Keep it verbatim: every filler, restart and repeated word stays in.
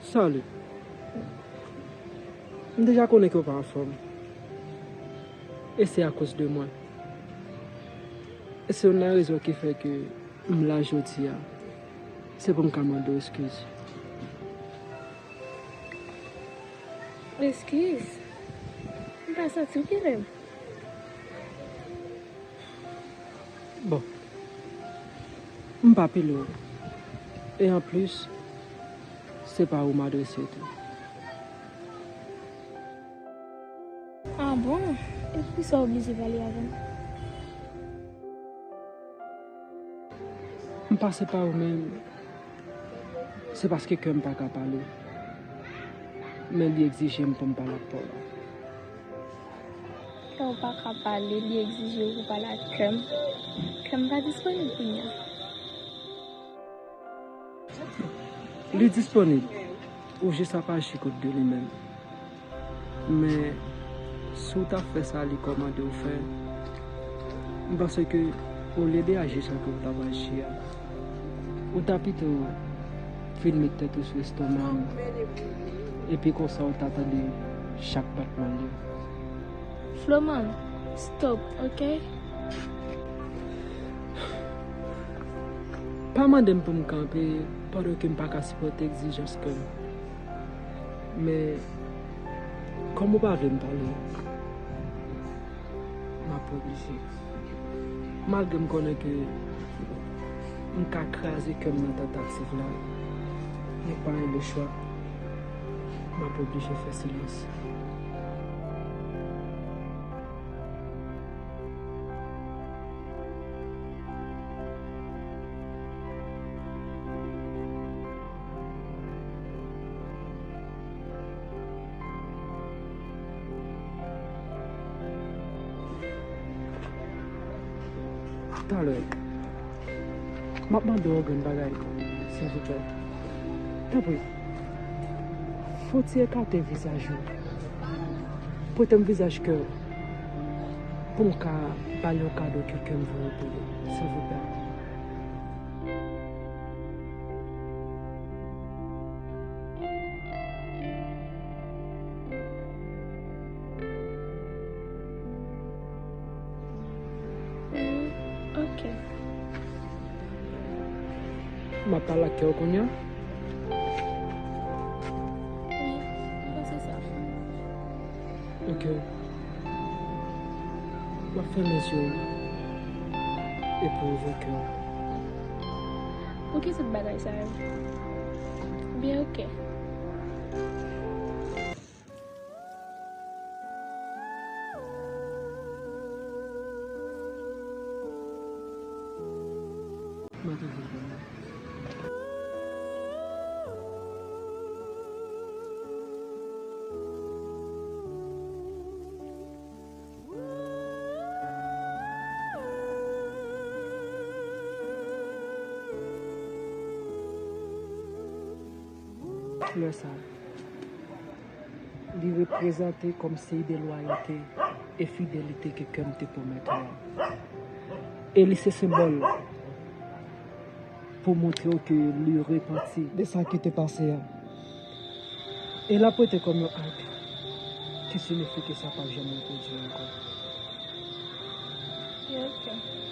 Salut. M deja konnen ke w pa anfòm. E se akoz de mwen. E se youn nan rezon ki fè ke m la jodi a. Se pou m ka mande w eskiz. Eskiz? M pa santi w pi lè. Bon, m pa pile w. E anplis, se pa ou m adrese tou. Ah bon? E poukisa w oblije pale avè m? M pase pa ou, men se paske kè m pa ka pale. Men li egzije m pou m pale ak pa w la. Kè w pa ka pale, li egzije w pou pale ak kè m. Kè m pa disponib kounye a. Li disponib. Ou jis ap aji kot de li menm. Men, si w ta fè sa li kòmande w fè, m panse ke olye de aji jan ke w t ap aji a, ou ta pito vin met tèt ou sou estoma w, epi konsa w ta tande chak batman li. Floman, stop, ok? Pa mande m pou m kanpe pandan ke m pa ka sipòte egzijans kè m. Men, kòm ou pa vle m pale, m ap oblije. Malgre m konnen ke m ka kraze kè m nan tantativ la, mwen pa gen lechwa. M ap oblije fè silans. Talè, m ap mande w yon grenn bagay, silvouplè. Tanpri, fè w ti ekate vizaj ou. Pote m vizaj kè w pou m ka ba l yon kado ke kè m voye pou li, silvouplè. Mm, ok. M ap pale ak kè w kounye a? Wi, m panse sa. Ok. W ap fèmen zye w epi w ouvè kè w. Pou ki tout bagay sa yo? Byen, ok. Mwen toujou konnen. Flè sa, li reprezante kòm siy de lwayalte e fidelite ke kè m te pwomèt ou a. E li se senbòl pou montre w ke li repanti de sa ki te pase a. E l ap rete kòm yon ak ki siyifi ke sa p ap janm repwodui ankò. Yo, ok.